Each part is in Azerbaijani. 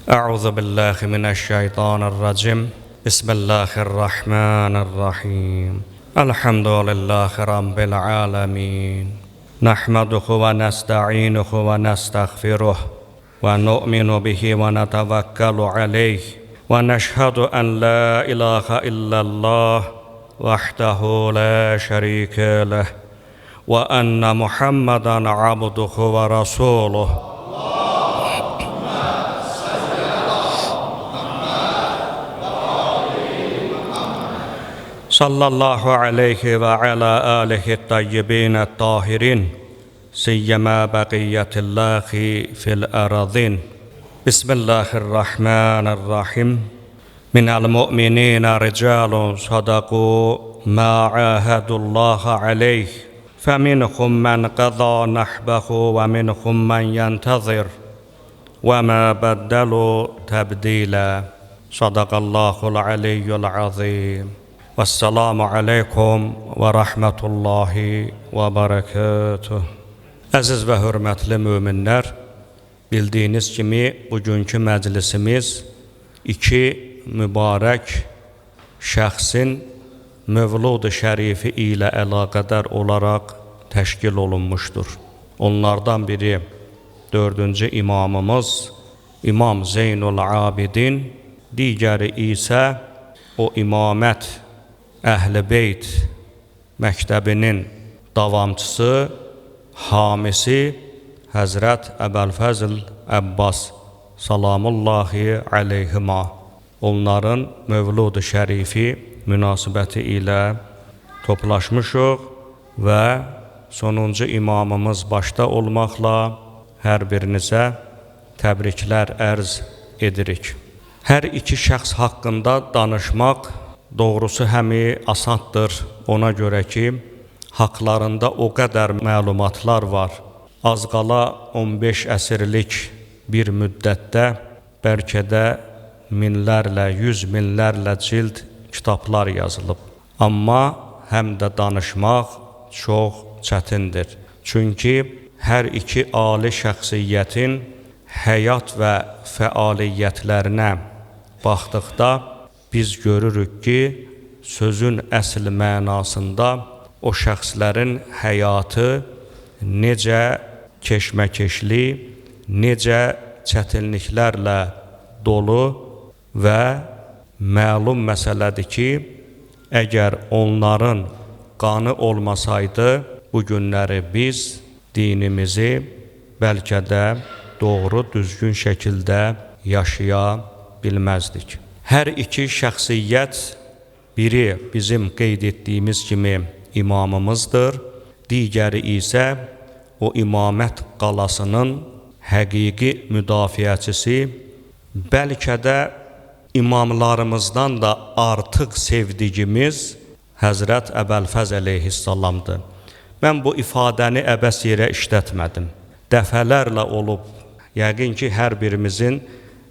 Əuzu billahi mineşşeytanirracim. Bismillahirrahmanirrahim. Elhamdülillahi rabbil alamin. Nahmaduhu ve nesta'inuhu ve nestağfiruh ve nu'minu bihi ve netevekkalu aleyh ve neşhedü en la ilahe illallah vahdehu la şerike leh ve enne Muhammeden abduhu ve rasuluh. Sallallahu aleyhi ve ala alihi tayyibin tahirin siyyema baqiyatillahi fil aradin. Bismillahirrahmanirrahim. Minel mu'minina ricalun sadaku ma ahadullaha aleyh. Feminhum men qada nahbahu ve minhum men yentazir. Ve ma beddelu tebdila. Sadakallahul aliyyul azim. Vəssalamu aleykum və rəhmətullahi və bərəkətuh. Əziz və hörmətli möminlər, bildiyiniz kimi bugünkü məclisimiz iki mübarək şəxsin mövlud-u şərifi ilə əlaqədar olaraq təşkil olunmuşdur. Onlardan biri dördüncü imamımız İmam Zeynul Abidin, digəri isə o imamət Əhl-i Beyt məktəbinin davamçısı, hamisi Həzrət Əbəlfəzl Əbbas salamullahi aleyhima. Onların mövlud-u şərifi münasibəti ilə toplaşmışıq və sonuncu imamımız başda olmaqla hər birinizə təbriklər ərz edirik. Hər iki şəxs haqqında danışmaq doğrusu həmi asandır, ona görə ki, haqlarında o qədər məlumatlar var. Az qala 15 əsrlik bir müddətdə bəlkə də minlərlə, yüz minlərlə cild kitablar yazılıb. Amma həm də danışmaq çox çətindir. Çünki hər iki ali şəxsiyyətin həyat və fəaliyyətlərinə baxdıqda biz görürük ki, sözün əsl mənasında o şəxslərin həyatı necə keşməkeşli, necə çətinliklərlə dolu və məlum məsələdir ki, əgər onların qanı olmasaydı, bu günləri biz dinimizi bəlkə də doğru, düzgün şəkildə yaşaya bilməzdik. Hər iki şəxsiyyət, biri bizim qeyd etdiyimiz kimi imamımızdır, digəri isə o imamət qalasının həqiqi müdafiəçisi, bəlkə də imamlarımızdan da artıq sevdiyimiz Həzrət Əbəlfəz əleyhissalamdır. Mən bu ifadəni əbəs yerə işlətmədim. Dəfələrlə olub, yəqin ki, hər birimizin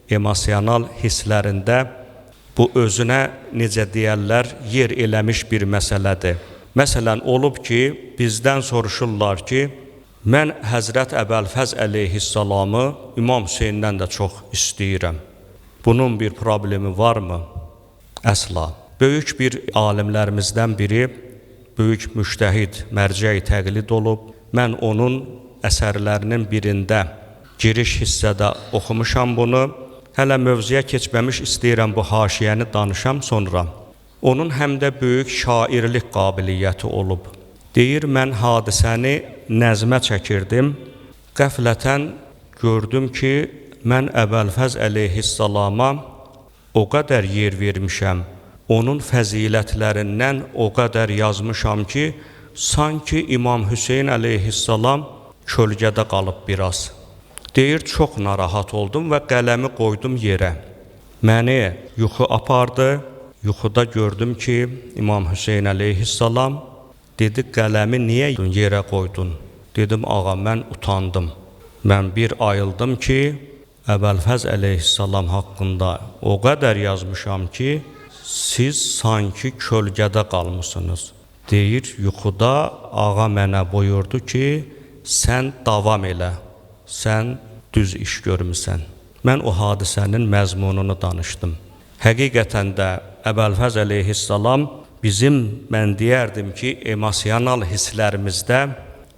emosional hisslərində bu özünə, necə deyərlər, yer eləmiş bir məsələdir. Məsələn, olub ki, bizdən soruşurlar ki, mən Həzrət Əbəlfəz əleyhissalamı İmam Hüseyndən də çox istəyirəm. Bunun bir problemi varmı? Əsla. Böyük bir alimlərimizdən biri, böyük müştəhid, mərcəi təqlid olub. Mən onun əsərlərinin birində giriş hissədə oxumuşam bunu. Hələ mövzuya keçməmiş istəyirəm bu haşiyəni danışam sonra. Onun həm də böyük şairlik qabiliyyəti olub. Deyir, mən hadisəni nəzmə çəkirdim. Qəflətən gördüm ki, mən Əbəlfəz əleyhissalama o qədər yer vermişəm, onun fəzilətlərindən o qədər yazmışam ki, sanki İmam Hüseyn əleyhissalam kölgədə qalıb biraz. Deyir, çox narahat oldum və qələmi qoydum yerə. Məni yuxu apardı. Yuxuda gördüm ki, İmam Hüseyn əleyhissalam dedi, qələmi niyə yerə qoydun? Dedim, ağa, mən utandım. Mən bir ayıldım ki, Əbəlfəz əleyhissalam haqqında o qədər yazmışam ki, siz sanki kölgədə qalmısınız. Deyir, yuxuda ağa mənə buyurdu ki, sən davam elə, sən düz iş görmüsən. Mən o hadisənin məzmununu danışdım. Həqiqətən də Əbəlfəz əleyhissalam bizim, mən deyərdim ki, emosional hisslərimizdə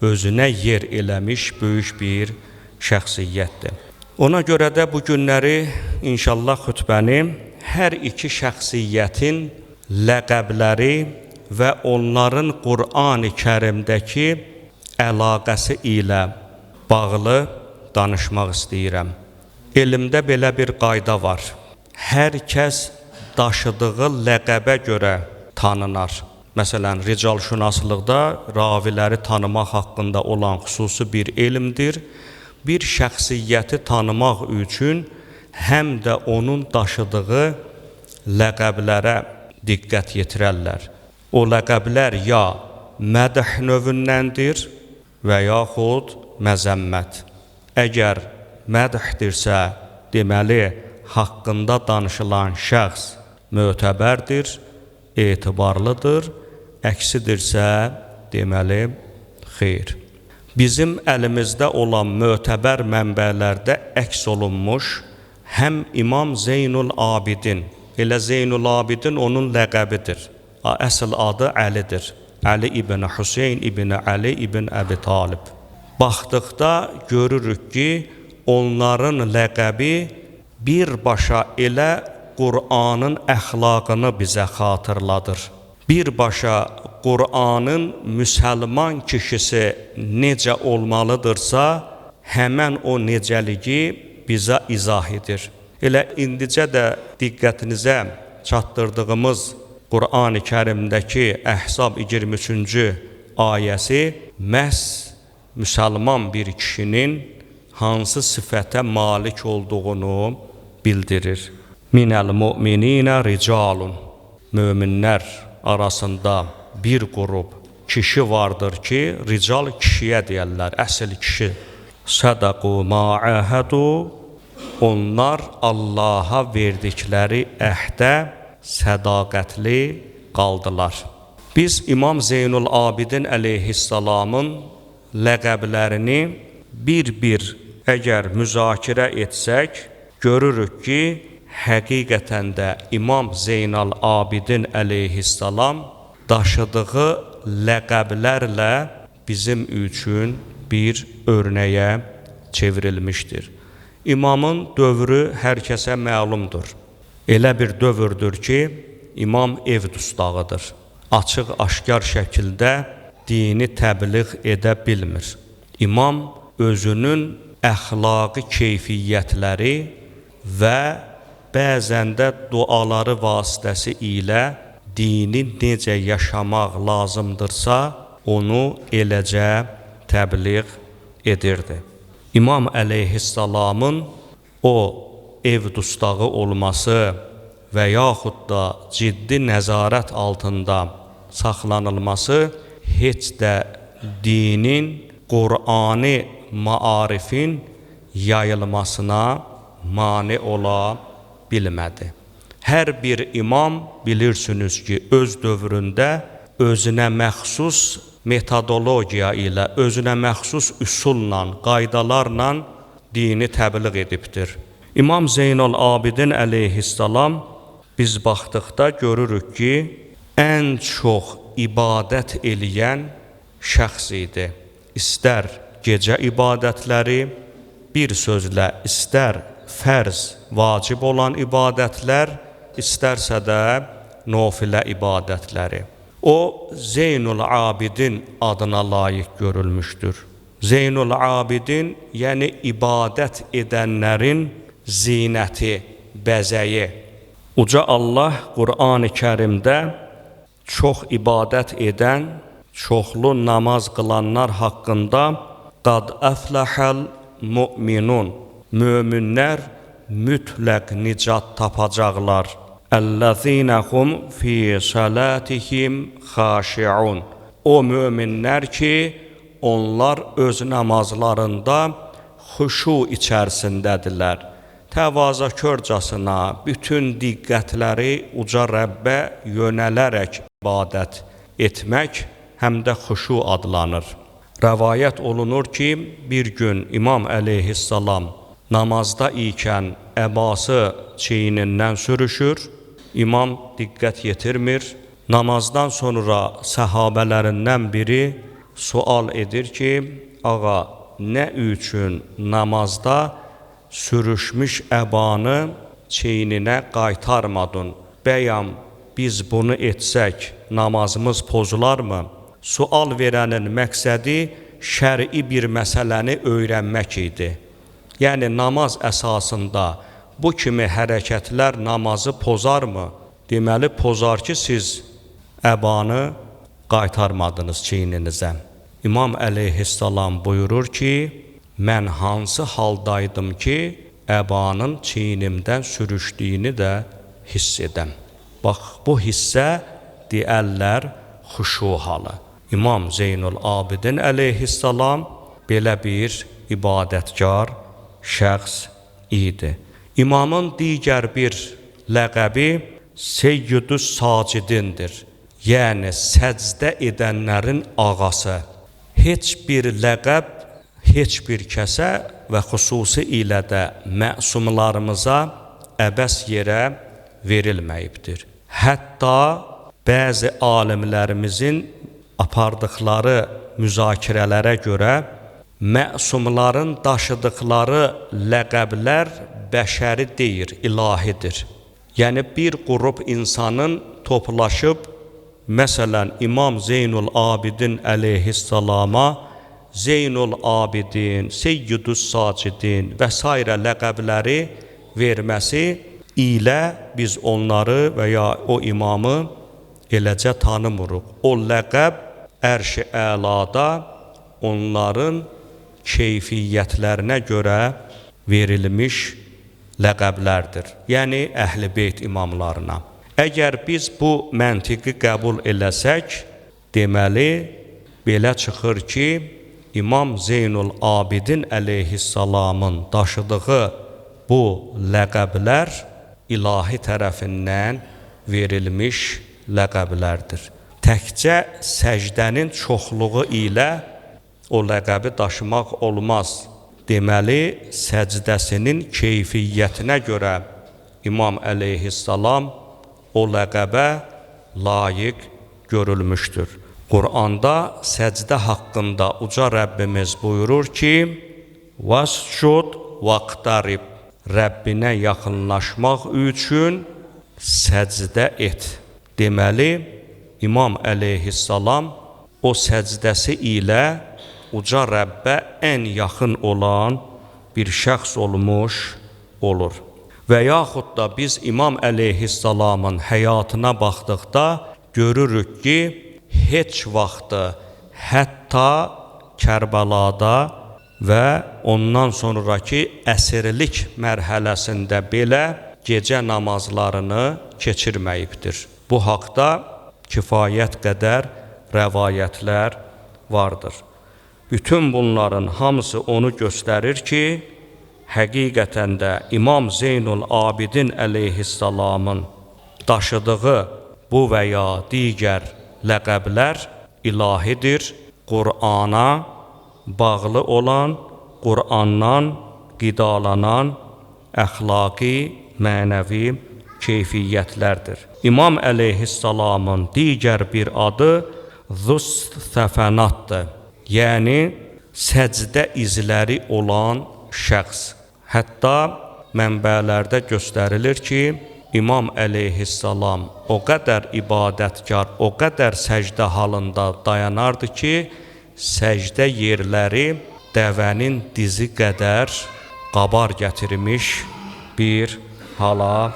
özünə yer eləmiş böyük bir şəxsiyyətdir. Ona görə də bu günləri inşallah xütbəni hər iki şəxsiyyətin ləqəbləri və onların Qur'an-ı Kərimdəki əlaqəsi ilə bağlı danışmaq istəyirəm. Elmdə belə bir qayda var. Hər kəs daşıdığı ləqəbə görə tanınar. Məsələn, ricalşünaslıqda raviləri tanımaq haqqında olan xüsusi bir elmdir. Bir şəxsiyyəti tanımaq üçün həm də onun daşıdığı ləqəblərə diqqət yetirərlər. O ləqəblər ya mədh növündəndir və yaxud məzəmmət. Əgər mədhdirsə, deməli, haqqında danışılan şəxs mötəbərdir, etibarlıdır, əksidirsə, deməli, xeyr. Bizim əlimizdə olan mötəbər mənbələrdə əks olunmuş həm İmam Zeynul Abidin, elə Zeynul Abidin onun ləqəbidir. Əsl adı Əlidir. Əli ibn Hüseyn ibn Əli ibn Əbi Talib. Baxdıqda görürük ki, onların ləqəbi birbaşa elə Qur'anın əxlaqını bizə xatırladır. Birbaşa Qur'anın müsəlman kişisi necə olmalıdırsa, həmən o necəliyi bizə izah edir. Elə indicə də diqqətinizə çatdırdığımız Qur'an-ı Kərimdəki Əhzab 23-cü ayəsi məhz müsəlman bir kişinin hansı sifətə malik olduğunu bildirir. Minəl mu'mininə ricalun. Möminlər arasında bir qrup kişi vardır ki, rical kişiyə deyərlər, əsl kişi. Sədaqu ma'ahədu. Onlar Allaha verdikləri əhdə sədaqətli qaldılar. Biz İmam Zeynul Abidin əleyhissalamın ləqəblərini bir-bir əgər müzakirə etsək, görürük ki, həqiqətən də İmam Zeynal Abidin əleyhissalam daşıdığı ləqəblərlə bizim üçün bir örnəyə çevrilmişdir. İmamın dövrü hər kəsə məlumdur. Elə bir dövrdür ki, imam ev dustağıdır. Açıq-aşkar şəkildə dini təbliğ edə bilmir. İmam özünün əxlaqi keyfiyyətləri və bəzən də duaları vasitəsi ilə dini necə yaşamaq lazımdırsa, onu eləcə təbliğ edirdi. İmam əleyhissalamın o ev dustağı olması və yaxud da ciddi nəzarət altında saxlanılması heç də dinin, Qur'ani maarifin yayılmasına mane ola bilmədi. Hər bir imam bilirsiniz ki, öz dövründə özünə məxsus metodologiya ilə, özünə məxsus üsulla, qaydalarla dini təbliğ edibdir. İmam Zeynal Abidin əleyhissalam biz baxdıqda görürük ki, ən çox ibadət eləyən şəxs idi. İstər gecə ibadətləri, bir sözlə istər fərz, vacib olan ibadətlər, istərsə də nofilə ibadətləri. O, Zeynul Abidin adına layiq görülmüşdür. Zeynul Abidin, yəni ibadət edənlərin zinəti, bəzəyi. Uca Allah Qur'an-ı Kərimdə çox ibadət edən, çoxlu namaz qılanlar haqqında qad əfləhəl mu'minun, möminlər mütləq nicat tapacaqlar. Əlləzīnəhum fi salatihim xaşiun. O möminlər ki, onlar öz namazlarında xuşu içərisindədirlər. Təvazökarcasına bütün diqqətləri uca Rəbbə yönələrək ibadət etmək həm də xuşu adlanır. Rəvayət olunur ki, bir gün İmam əleyhissalam Namazda ikən əbası çiynindən sürüşür, imam diqqət yetirmir. Namazdan sonra səhabələrindən biri sual edir ki, ağa, nə üçün namazda sürüşmüş əbanı çiyninə qaytarmadın? Bəyəm biz bunu etsək, namazımız pozularmı? Sual verənin məqsədi şər'i bir məsələni öyrənmək idi. Yəni, namaz əsasında bu kimi hərəkətlər namazı pozarmı? Deməli, pozar ki, siz əbanı qaytarmadınız çiyninizə. İmam əleyhissalam buyurur ki, mən hansı haldaydım ki, əbanın çiynimdən sürüşdüyünü də hiss edəm. Bax, bu hissə deyərlər xuşu halı. İmam Zeynul Abidin əleyhissalam belə bir ibadətkar şəxs idi. İmamın digər bir ləqəbi Seyyidüs Sacidindir. Yəni, səcdə edənlərin ağası. Heç bir ləqəb heç bir kəsə və xüsusi ilə də məsumlarımıza əbəs yerə verilməyibdir. Hətta bəzi alimlərimizin apardıqları müzakirələrə görə məsumların daşıdıqları ləqəblər bəşəri deyil, ilahidir. Yəni, bir qrup insanın toplaşıb, məsələn, İmam Zeynul Abidin əleyhissalama Zeynul Abidin, Seyyidüs Sacidin və s. ləqəbləri verməsi ilə biz onları və ya o imamı eləcə tanımırıq. O ləqəb ərş-i əlada onların keyfiyyətlərinə görə verilmiş ləqəblərdir. Yəni, Əhl-i Beyt imamlarına. Əgər biz bu məntiqi qəbul eləsək, deməli, belə çıxır ki, İmam Zeynul Abidin əleyhissalamın daşıdığı bu ləqəblər ilahi tərəfindən verilmiş ləqəblərdir. Təkcə səcdənin çoxluğu ilə o ləqəbi daşımaq olmaz. Deməli, səcdəsinin keyfiyyətinə görə İmam əleyhissalam o ləqəbə layiq görülmüşdür. Quranda səcdə haqqında uca Rəbbimiz buyurur ki, Vascud vaqtarib, Rəbbinə yaxınlaşmaq üçün səcdə et. Deməli, İmam əleyhissalam o səcdəsi ilə uca Rəbbə ən yaxın olan bir şəxs olmuş olur. Və yaxud da biz İmam əleyhissalamın həyatına baxdıqda görürük ki, heç vaxtı hətta Kərbəlada və ondan sonraki əsirlik mərhələsində belə gecə namazlarını keçirməyibdir. Bu haqda kifayət qədər rəvayətlər vardır. Bütün bunların hamısı onu göstərir ki, həqiqətən də İmam Zeynul Abidin əleyhissalamın daşıdığı bu və ya digər ləqəblər ilahidir, Qur'ana bağlı olan, Qur'andan qidalanan əxlaqi, mənəvi keyfiyyətlərdir. İmam əleyhissalamın digər bir adı Zus-Səfənatdır. Yəni, səcdə izləri olan şəxs. Hətta mənbələrdə göstərilir ki, İmam əleyhissalam o qədər ibadətkar, o qədər səcdə halında dayanardı ki, səcdə yerləri dəvənin dizi qədər qabar gətirmiş bir hala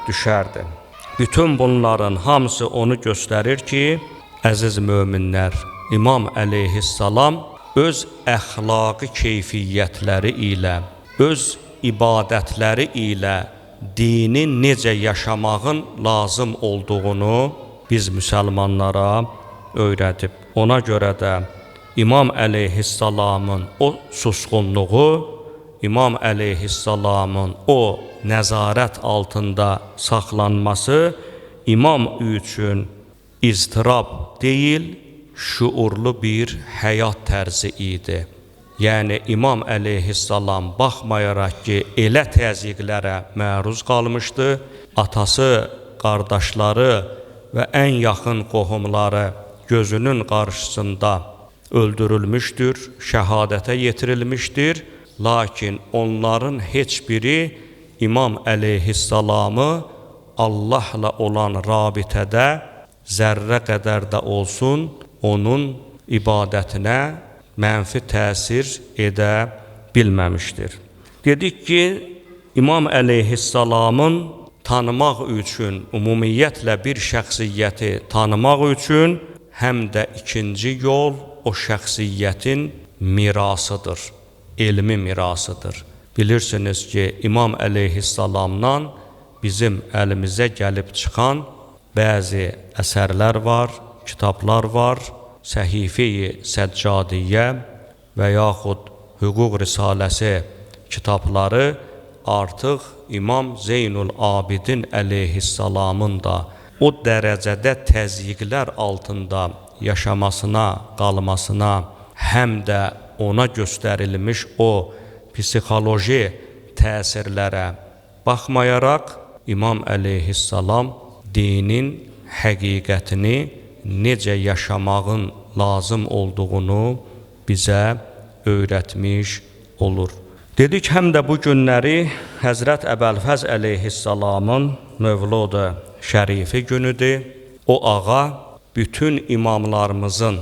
düşərdi. Bütün bunların hamısı onu göstərir ki, əziz möminlər, İmam əleyhissalam öz əxlaqi keyfiyyətləri ilə, öz ibadətləri ilə dini necə yaşamağın lazım olduğunu biz müsəlmanlara öyrədib. Ona görə də İmam əleyhissalamın o susqunluğu, İmam əleyhissalamın o nəzarət altında saxlanması imam üçün iztirab deyil, şuurlu bir həyat tərzi idi. Yəni İmam əleyhissalam baxmayaraq ki, elə təzyiqlərə məruz qalmışdı, atası, qardaşları və ən yaxın qohumları gözünün qarşısında öldürülmüşdür, şəhadətə yetirilmişdir. Lakin onların heç biri İmam əleyhissalamı Allahla olan rabitədə zərrə qədər də olsun onun ibadətinə mənfi təsir edə bilməmişdir. Dedik ki, İmam əleyhissalamın tanımaq üçün, ümumiyyətlə bir şəxsiyyəti tanımaq üçün həm də ikinci yol o şəxsiyyətin mirasıdır, elmi mirasıdır. Bilirsiniz ki, İmam əleyhissalamdan bizim əlimizə gəlib çıxan bəzi əsərlər var, kitablar var, Səhifə-i Səccadiyyə və yaxud Hüquq Risaləsi kitabları artıq İmam Zeynul Abidin əleyhissalamın da o dərəcədə təzyiqlər altında yaşamasına, qalmasına, həm də ona göstərilmiş o psixoloji təsirlərə baxmayaraq İmam əleyhissalam dinin həqiqətini necə yaşamağın lazım olduğunu bizə öyrətmiş olur. Dedik, həm də bu günləri Həzrət Əbəlfəz əleyhissalamın mövludu şərifi günüdür. O ağa bütün imamlarımızın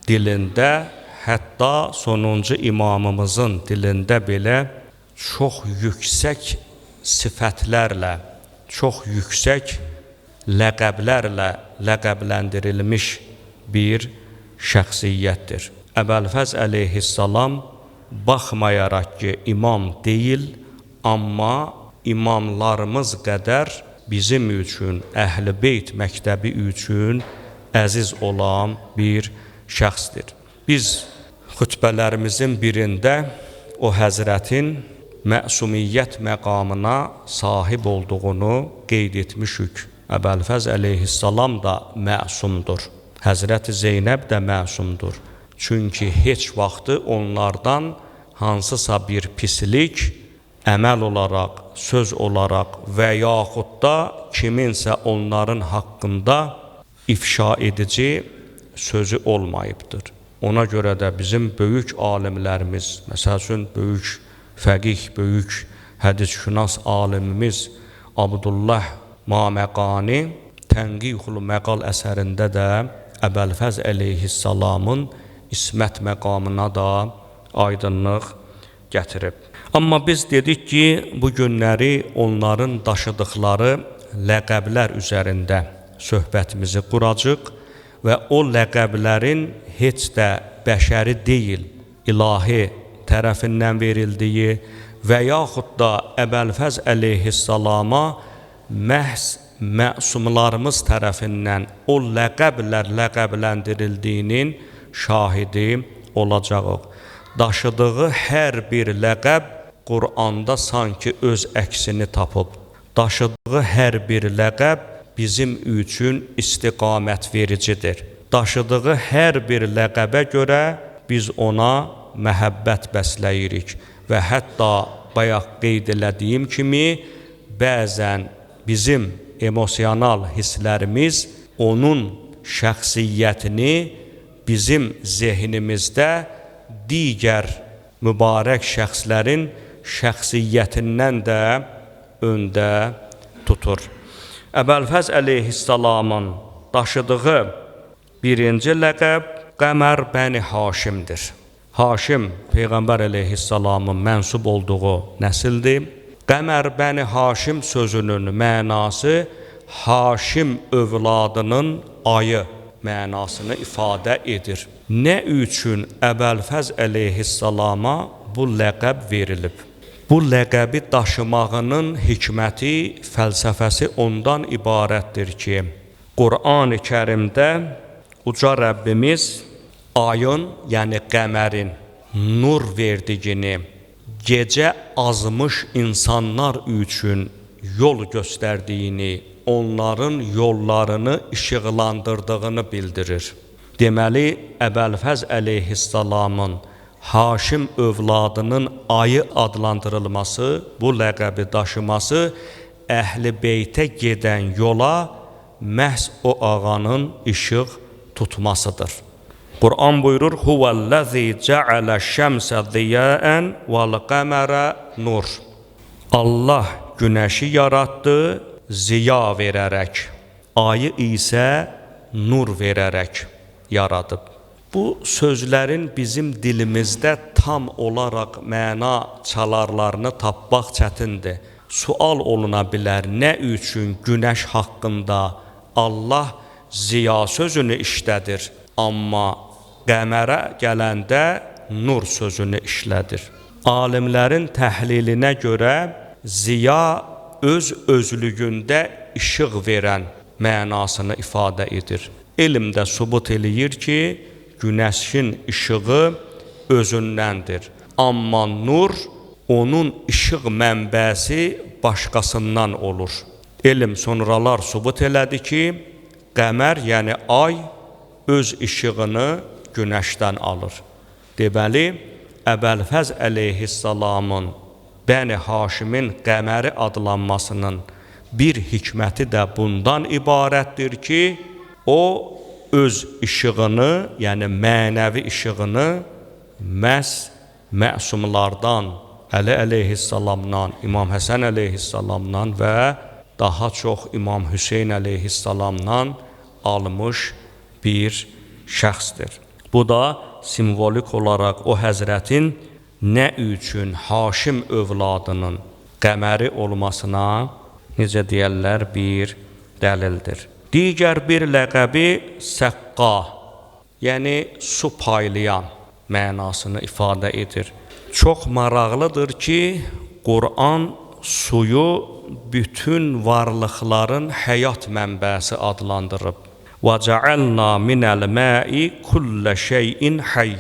dilində, hətta sonuncu imamımızın dilində belə çox yüksək sifətlərlə, çox yüksək ləqəblərlə ləqəbləndirilmiş bir şəxsiyyətdir. Əbəlfəz əleyhissalam baxmayaraq ki, imam deyil, amma imamlarımız qədər bizim üçün, Əhl-i Beyt məktəbi üçün əziz olan bir şəxsdir. Biz xütbələrimizin birində o həzrətin məsumiyyət məqamına sahib olduğunu qeyd etmişik. Əbəlfəz əleyhissalam da məsumdur. Həzrəti Zeynəb də məsumdur. Çünki heç vaxtı onlardan hansısa bir pislik əməl olaraq, söz olaraq və yaxud da kiminsə onların haqqında ifşa edici sözü olmayıbdır. Ona görə də bizim böyük alimlərimiz, məsəl üçün böyük fəqih, böyük hədisşünas alimimiz Abdullah Maməqani Tənqihul Məqal əsərində də Əbəlfəz əleyhissalamın ismət məqamına da aydınlıq gətirib. Amma biz dedik ki, bu günləri onların daşıdıqları ləqəblər üzərində söhbətimizi quracaq və o ləqəblərin heç də bəşəri deyil, ilahi tərəfindən verildiyi və yaxud da Əbəlfəz əleyhissalama məhz məsumlarımız tərəfindən o ləqəblər ləqəbləndirildiyinin şahidi olacağıq. Daşıdığı hər bir ləqəb Quranda sanki öz əksini tapıb. Daşıdığı hər bir ləqəb bizim üçün istiqamət vericidir. Daşıdığı hər bir ləqəbə görə biz ona məhəbbət bəsləyirik və hətta bayaq qeyd elədiyim kimi bəzən bizim emosional hisslərimiz onun şəxsiyyətini bizim zehnimizdə digər mübarək şəxslərin şəxsiyyətindən də öndə tutur. Əbəlfəz əleyhissalamın daşıdığı birinci ləqəb Qəmər Bəni Haşimdir. Haşim Peyğəmbər əleyhissalamın mənsub olduğu nəsildir. Qəmər Bəni Haşim sözünün mənası Haşim övladının ayı mənasını ifadə edir. Nə üçün Əbəlfəz əleyhissalama bu ləqəb verilib? Bu ləqəbi daşımağının hikməti, fəlsəfəsi ondan ibarətdir ki, Qur'an-ı Kərimdə Uca Rəbbimiz ayın, yəni qəmərin nur verdiyini, gecə azmış insanlar üçün yol göstərdiyini, onların yollarını işıqlandırdığını bildirir. Deməli, Əbəlfəz əleyhissalamın Haşim övladının ayı adlandırılması, bu ləqəbi daşıması Əhl-i Beytə gedən yola məhz o ağanın işıq tutmasıdır. Quran buyurur: "Huvəl-ləzî cəaləş-şəmsə ziyəən vəl-qəmərə nur." Allah günəşi yaratdı ziya verərək, ayı isə nur verərək yaradıb. Bu sözlərin bizim dilimizdə tam olaraq məna çalarlarını tapmaq çətindir. Sual oluna bilər, nə üçün günəş haqqında Allah ziya sözünü işlədir, amma qəmərə gələndə nur sözünü işlədir. Alimlərin təhlilinə görə ziya öz özlüyündə işıq verən mənasını ifadə edir. Elm də sübut eləyir ki, günəşin işığı özündəndir. Amma nur, onun işıq mənbəsi başqasından olur. Elm sonralar sübut elədi ki, qəmər, yəni ay öz işığını günəşdən alır. Deməli, Əbəlfəz əleyhissalamın Bəni Haşimin qəməri adlanmasının bir hikməti də bundan ibarətdir ki, o öz işığını, yəni mənəvi işığını məhz məsumlardan, Əli əleyhissalamdan, İmam Həsən əleyhissalamdan və daha çox İmam Hüseyn əleyhissalamdan almış bir şəxsdir. Bu da simvolik olaraq o həzrətin nə üçün Haşim övladının qəməri olmasına, necə deyərlər, bir dəlildir. Digər bir ləqəbi Səqqa, yəni su paylayan mənasını ifadə edir. Çox maraqlıdır ki, Quran suyu bütün varlıqların həyat mənbəsi adlandırıb. وَجَعَلْنَا مِنَ الْمَاءِ كُلَّ شَيْءٍ حَيٍّ.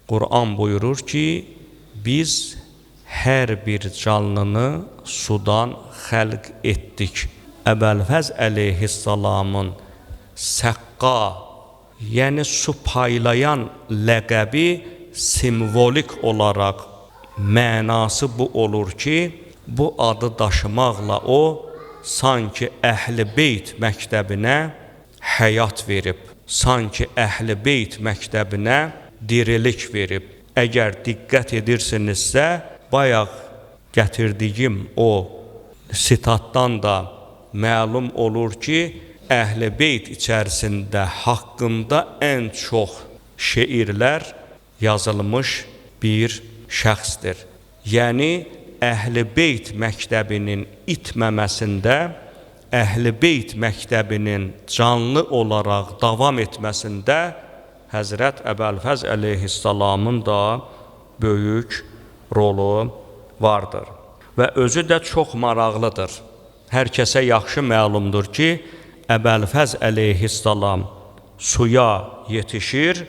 Quran buyurur ki, biz hər bir canlını sudan xəlq etdik. Əbəlfəz əleyhissalamın Səqqa, yəni su paylayan ləqəbi simvolik olaraq mənası bu olur ki, bu adı daşımaqla o sanki Əhl-i Beyt məktəbinə həyat verib, sanki Əhl-i Beyt məktəbinə dirilik verib. Əgər diqqət edirsinizsə, bayaq gətirdiyim o sitatdan da məlum olur ki, Əhl-i Beyt içərisində haqqında ən çox şeirlər yazılmış bir şəxsdir. Yəni, Əhl-i Beyt məktəbinin itməməsində, Əhl-i Beyt məktəbinin canlı olaraq davam etməsində Həzrət Əbəlfəz əleyhissalamın da böyük rolu vardır. Və özü də çox maraqlıdır. Hər kəsə yaxşı məlumdur ki, Əbəlfəz əleyhissalam suya yetişir,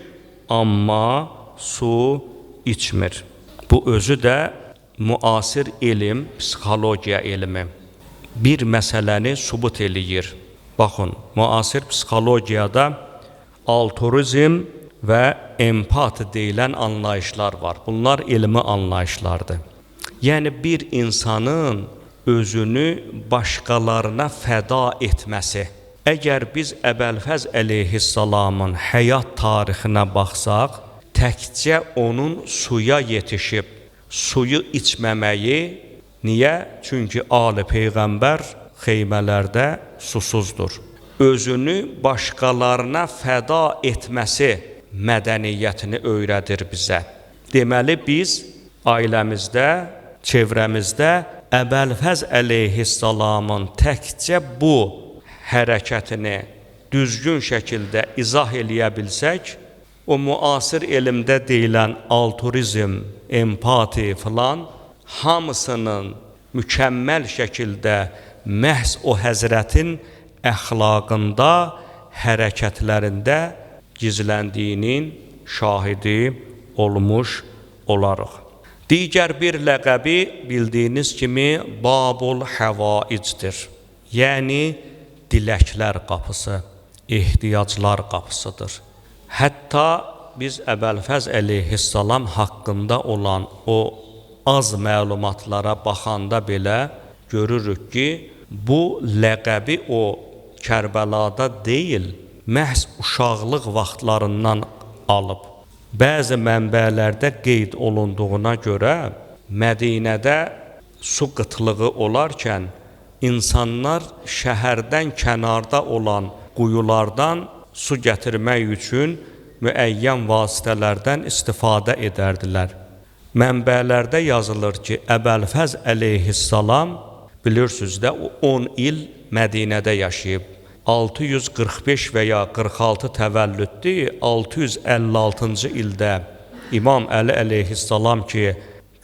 amma su içmir. Bu özü də müasir elm, psixologiya elmi bir məsələni sübut eləyir. Baxın, müasir psixologiyada altruizm və empati deyilən anlayışlar var. Bunlar elmi anlayışlardır. Yəni, bir insanın özünü başqalarına fəda etməsi. Əgər biz Əbəlfəz əleyhissalamın həyat tarixinə baxsaq, təkcə onun suya yetişib, suyu içməməyi, niyə? Çünki Ali Peyğəmbər xeymələrdə susuzdur. Özünü başqalarına fəda etməsi mədəniyyətini öyrədir bizə. Deməli, biz ailəmizdə, çevrəmizdə Əbəlfəz əleyhissalamın təkcə bu hərəkətini düzgün şəkildə izah eləyə bilsək, o müasir elmdə deyilən altruizm, empati filan hamısının mükəmməl şəkildə məhz o həzrətin əxlaqında, hərəkətlərində gizləndiyinin şahidi olmuş olarıq. Digər bir ləqəbi bildiyiniz kimi Babul Həvaicdir. Yəni diləklər qapısı, ehtiyaclar qapısıdır. Hətta biz Əbəlfəz əleyhissalam haqqında olan o az məlumatlara baxanda belə görürük ki, bu ləqəbi o Kərbəlada deyil, məhz uşaqlıq vaxtlarından alıb. Bəzi mənbələrdə qeyd olunduğuna görə Mədinədə su qıtlığı olarkən insanlar şəhərdən kənarda olan quyulardan su gətirmək üçün müəyyən vasitələrdən istifadə edərdilər. Mənbələrdə yazılır ki, Əbəlfəz əleyhissalam, bilirsiniz də, o 10 il Mədinədə yaşayıb. 645 və ya 46 təvəllüddür, 656-cı ildə İmam Əli əleyhissalam ki,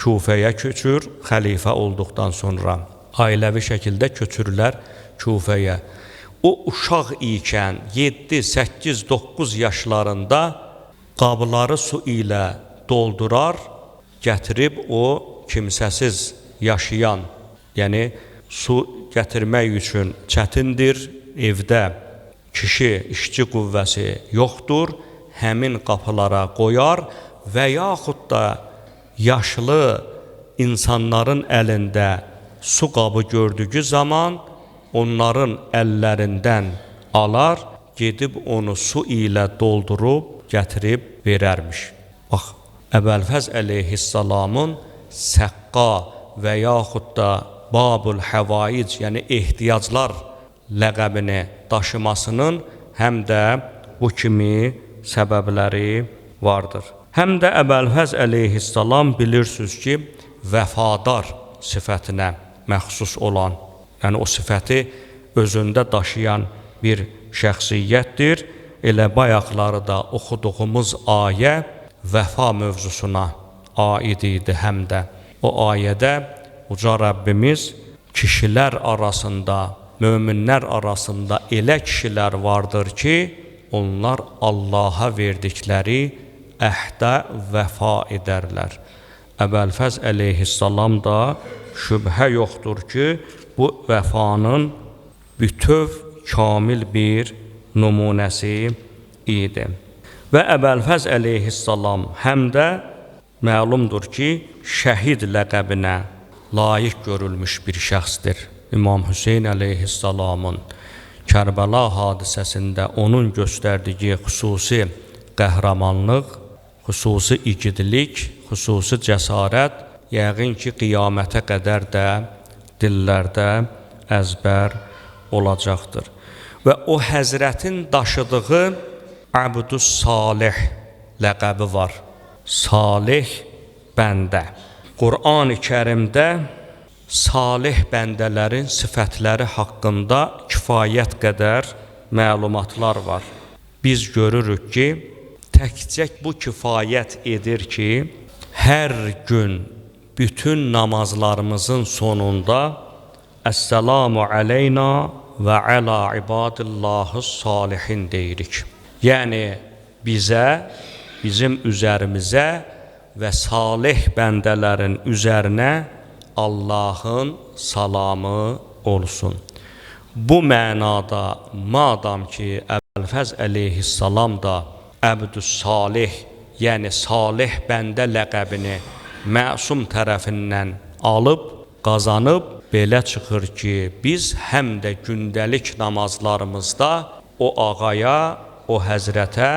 Kufəyə köçür, xəlifə olduqdan sonra ailəvi şəkildə köçürlər Kufəyə. O uşaq ikən 7, 8, 9 yaşlarında qabları su ilə doldurar, gətirib o kimsəsiz yaşayan, yəni su gətirmək üçün çətindir, evdə kişi, işçi qüvvəsi yoxdur, həmin qapılara qoyar və yaxud da yaşlı insanların əlində su qabı gördüyü zaman onların əllərindən alar, gedib onu su ilə doldurub gətirib verərmiş. Bax, Əbəlfəz əleyhissalamın səqqa və yaxud da Babul Həvaic, yəni ehtiyaclar ləqəbini daşımasının həm də bu kimi səbəbləri vardır. Həm də Əbəlfəz əleyhissalam bilirsiniz ki, vəfadar sifətinə məxsus olan, yəni o sifəti özündə daşıyan bir şəxsiyyətdir. Elə bayaqları da oxuduğumuz ayə vəfa mövzusuna aid idi həm də. O ayədə Uca Rəbbimiz kişilər arasında, möminlər arasında elə kişilər vardır ki, onlar Allaha verdikləri əhdə vəfa edərlər. Əbəlfəz əleyhissalam da şübhə yoxdur ki, bu vəfanın bütöv, kamil bir nümunəsi idi. Və Əbəlfəz əleyhissalam həm də məlumdur ki, şəhid ləqəbinə layiq görülmüş bir şəxsdir. İmam Hüseyn əleyhissalamın Kərbəla hadisəsində onun göstərdiyi xüsusi qəhrəmanlıq, xüsusi igidlik, xüsusi cəsarət yəqin ki, qiyamətə qədər də dillərdə əzbər olacaqdır. Və o həzrətin daşıdığı Abdus Salih ləqəbi var. Salih bəndə. Qur'an-ı Kərimdə salih bəndələrin sifətləri haqqında kifayət qədər məlumatlar var. Biz görürük ki, təkcə bu kifayət edir ki, hər gün bütün namazlarımızın sonunda Əssəlamu aleyna və əla ibadillahis salihin deyirik. Yəni bizə, bizim üzərimizə və salih bəndələrin üzərinə Allahın salamı olsun. Bu mənada madam ki, Əbəlfəz əleyhissalam da Əbdüs Salih, yəni salih bəndə ləqəbini məsum tərəfindən alıb, qazanıb, belə çıxır ki, biz həm də gündəlik namazlarımızda o ağaya, o həzrətə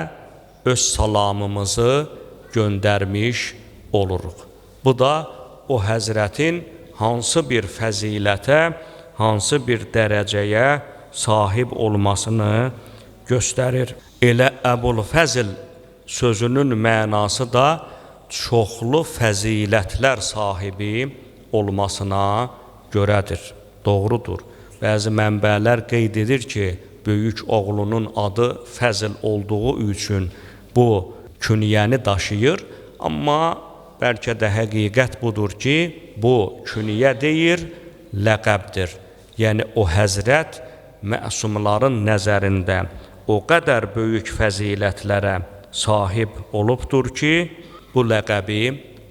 öz salamımızı göndərmiş oluruq. Bu da o həzrətin hansı bir fəzilətə, hansı bir dərəcəyə sahib olmasını göstərir. Elə Əbulfəzl sözünün mənası da çoxlu fəzilətlər sahibi olmasına görədir. Doğrudur. Bəzi mənbələr qeyd edir ki, böyük oğlunun adı Fəzl olduğu üçün bu künyəni daşıyır. Amma bəlkə də həqiqət budur ki, bu künyə deyir, ləqəbdir. Yəni o həzrət məsumların nəzərində o qədər böyük fəzilətlərə sahib olubdur ki, bu ləqəbi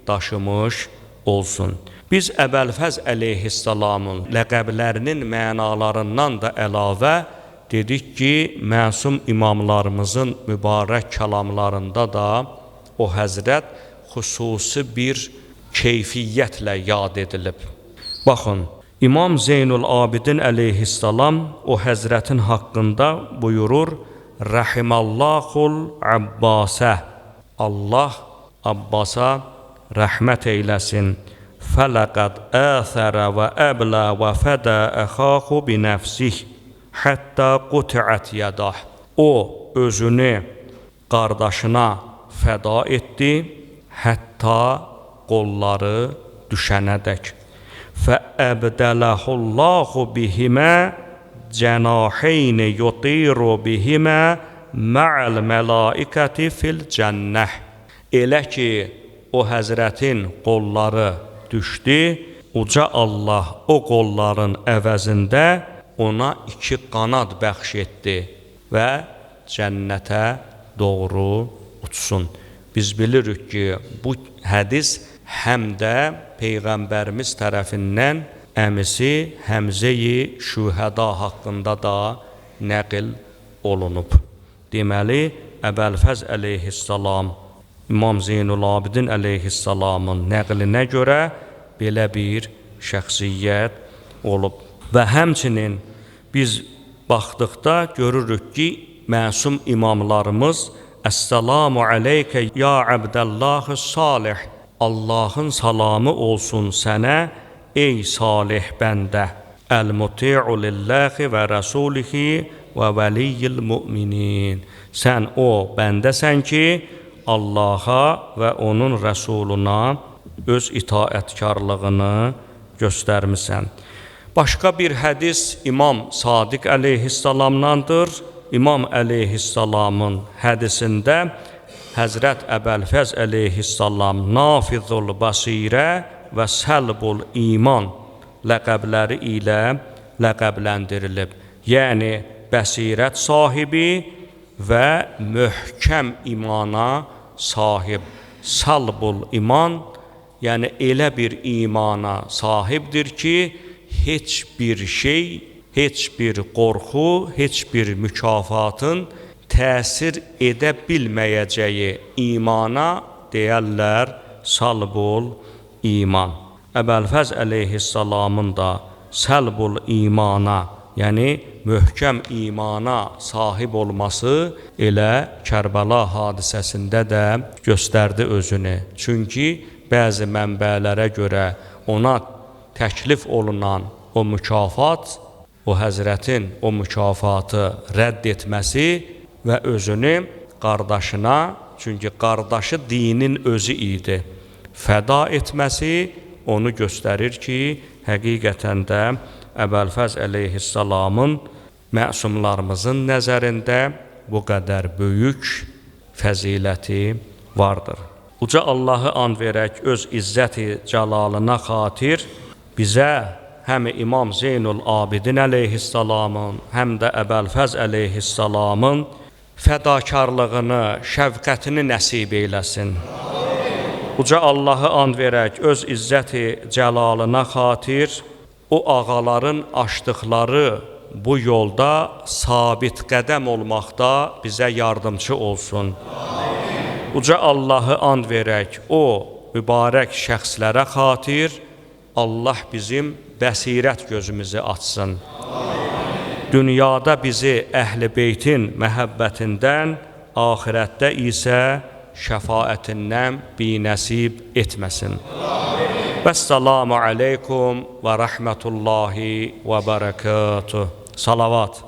daşımış olsun. Biz Əbəlfəz əleyhissalamın ləqəblərinin mənalarından da əlavə dedik ki, məsum imamlarımızın mübarək kəlamlarında da o həzrət xüsusi bir keyfiyyətlə yad edilib. Baxın, İmam Zeynul Abidin əleyhissalam o həzrətin haqqında buyurur, Rəhimallahul Abbasə, Allah Abbasa rəhmət eyləsin. Fələqəd əthərə və əblə və fədə əxahu binəfsih hətta qutiət yədah. O özünü qardaşına fəda etdi, hətta qolları düşənədək. Fəəbdələhullahu bihimə cənaheyni yutiru bihimə mə'əl mələikəti fil cənnəh. Elə ki, o həzrətin qolları düşdü, uca Allah o qolların əvəzində ona iki qanad bəxş etdi və cənnətə doğru uçsun. Biz bilirik ki, bu hədis həm də Peyğəmbərimiz tərəfindən əmisi Həmzə-i Şühəda haqqında da nəql olunub. Deməli, Əbəlfəz əleyhissalam, İmam Zeynul Abidin əleyhissalamın nəqlinə görə belə bir şəxsiyyət olub. Və həmçinin biz baxdıqda görürük ki, məsum imamlarımız Əssalamu aleykə ya Əbdəllahı salih, Allahın salamı olsun sənə, ey salih bəndə. Əl-muti'u lillahi və rəsulihi və vəliyyil müminin. Sən o bəndəsən ki, Allaha və onun rəsuluna öz itaətkarlığını göstərmisən. Başqa bir hədis İmam Sadiq əleyhissalamdandır. İmam əleyhissalamın hədisində Həzrət Əbəlfəz əleyhissalam Nafizul Basirə və Səlbul İman ləqəbləri ilə ləqəbləndirilib. Yəni, bəsirət sahibi və möhkəm imana sahib. Salbul iman, yəni elə bir imana sahibdir ki, heç bir şey, heç bir qorxu, heç bir mükafatın təsir edə bilməyəcəyi imana deyərlər salbul iman. Əbəlfəz əleyhissalamın da səlbul imana, yəni möhkəm imana sahib olması elə Kərbəla hadisəsində də göstərdi özünü. Çünki bəzi mənbələrə görə ona təklif olunan o mükafat, o həzrətin o mükafatı rədd etməsi və özünü qardaşına, çünki qardaşı dinin özü idi, fəda etməsi onu göstərir ki, həqiqətən də Əbəlfəz əleyhissalamın məsumlarımızın nəzərində bu qədər böyük fəziləti vardır. Uca Allahı and verək öz izzəti cəlalına xatir bizə həm İmam Zeynul Abidin əleyhissalamın, həm də Əbəlfəz əleyhissalamın fədakarlığını, şəfqətini nəsib eyləsin. Uca Allahı and verək öz izzəti cəlalına xatir o ağaların aşdıqları bu yolda sabit qədəm olmaqda bizə yardımcı olsun. Amin. Uca Allahı and verək o mübarək şəxslərə xatir Allah bizim bəsirət gözümüzü açsın. Amin. Dünyada bizi Əhl-i Beytin məhəbbətindən, axirətdə isə şəfaətindən binəsib etməsin. Vəssalamu aleykum və rəhmətullahi və bərəkatuh. Salavat.